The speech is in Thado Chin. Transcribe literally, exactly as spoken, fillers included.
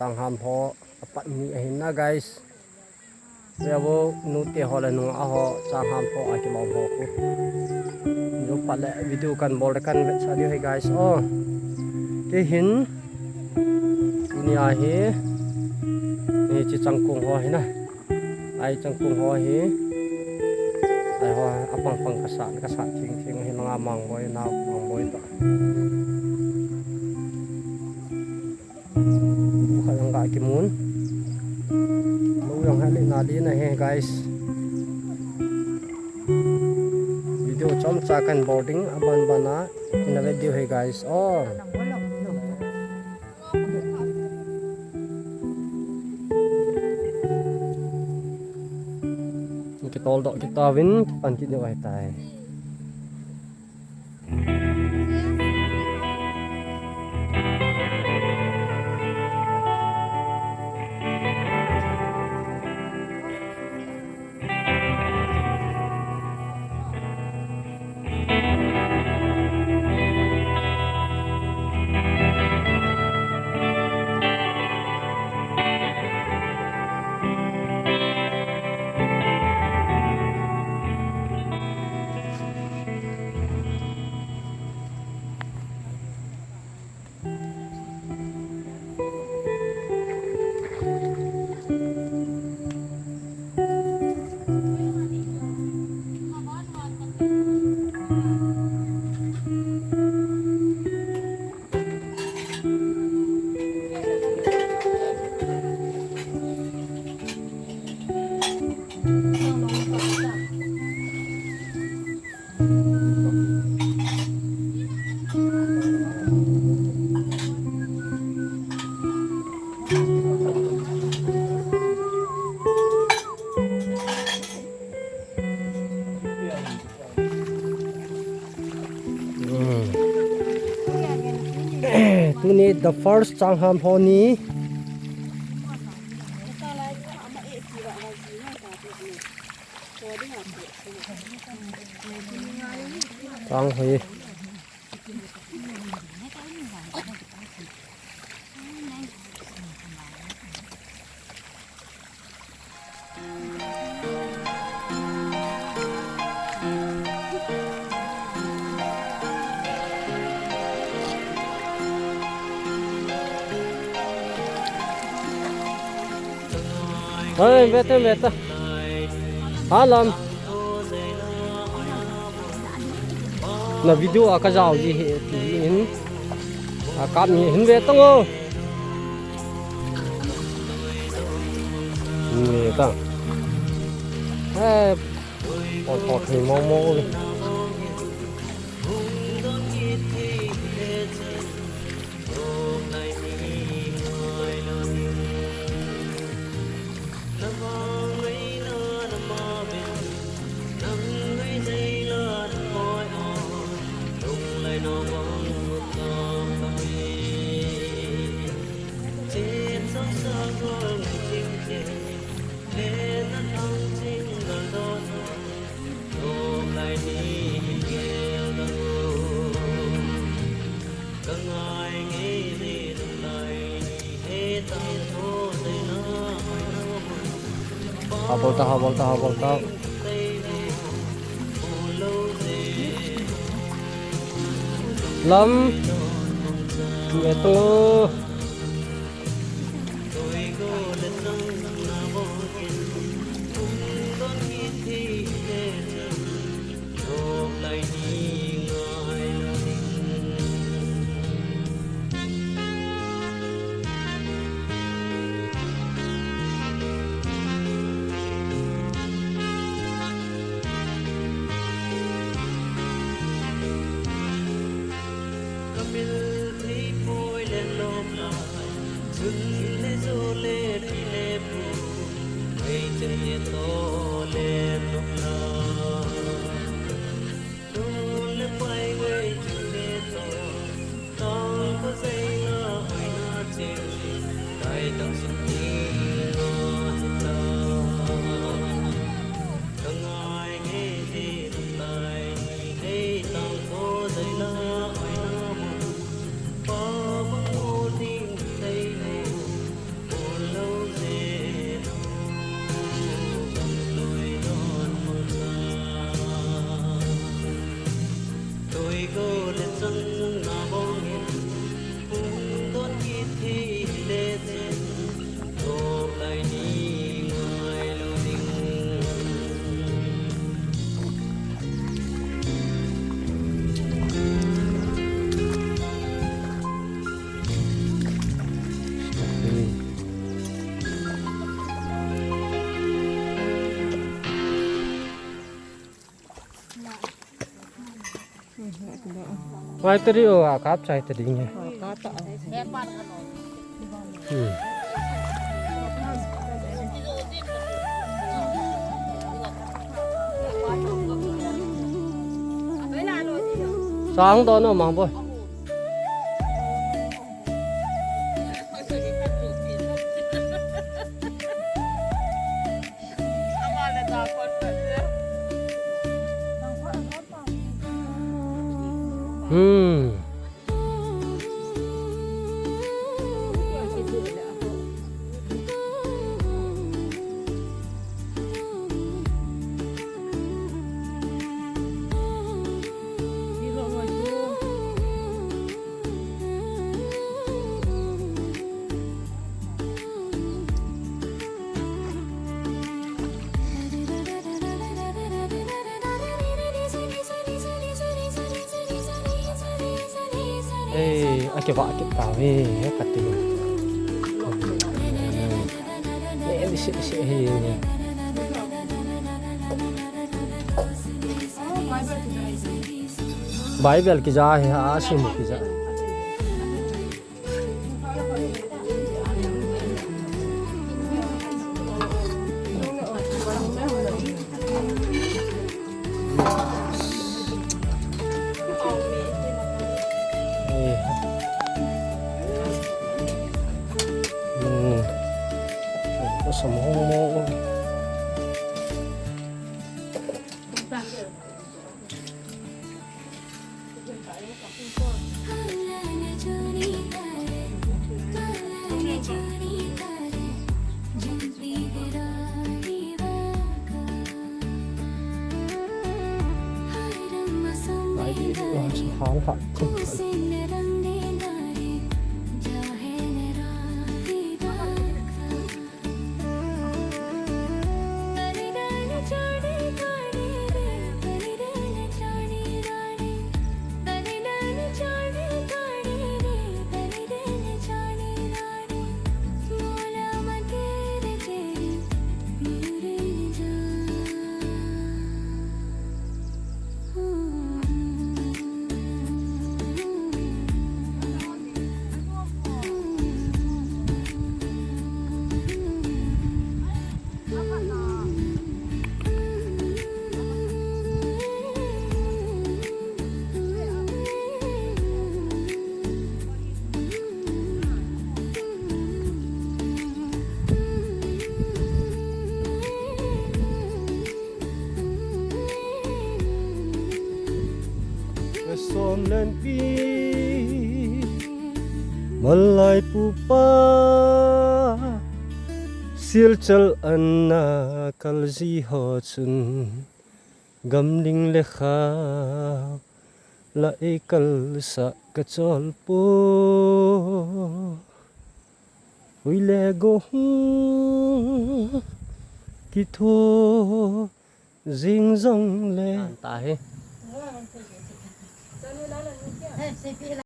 Changham ho apat ni ahin na, guys. Veu nute ho le nungah ho, Changham ho akilom ho khu. Jou phat le video kan bol le kan vetsah diu ahi, guys. O, kei hin, tunia hi, hiche changkong ho hi na. Ai, changkong ho hi. Ai ho, apang pang kasat, kasat theng theng hi, manga Mangboi, nao Mangboi toh. Khat jong ga kimun. Lou jong hale na di na he, guys. Video chomcha kan bol ding, aban ban a, ina vet diu ahi, guys. O. Kitol doh kit tauvin, kipan kit diu ahitai. Hmm. Tuni the first Changham ho ni. Chang hoi. Oi, veta, veta. Halam. Na video a ka jao ji hi ti in. A kap ni hin ve tang o. Ni ta. Eh, pon pon ni mo mo. Habol ta, habol ta, habol ta. Lam. Meto. Ngai teri o, a kap chai teri nge. Hmm. Sang do no mang boy. Hmm. Ei, a kivah kit tave, he kati. Ei, si, si, he. Bible kija he, a simu kija. Som lenpi malai pupa, Silchar ana kal ji ho chun, gamling le khao la ei kalsah ka chol po. Hui le go hung kitho jing jong le. An ta hi.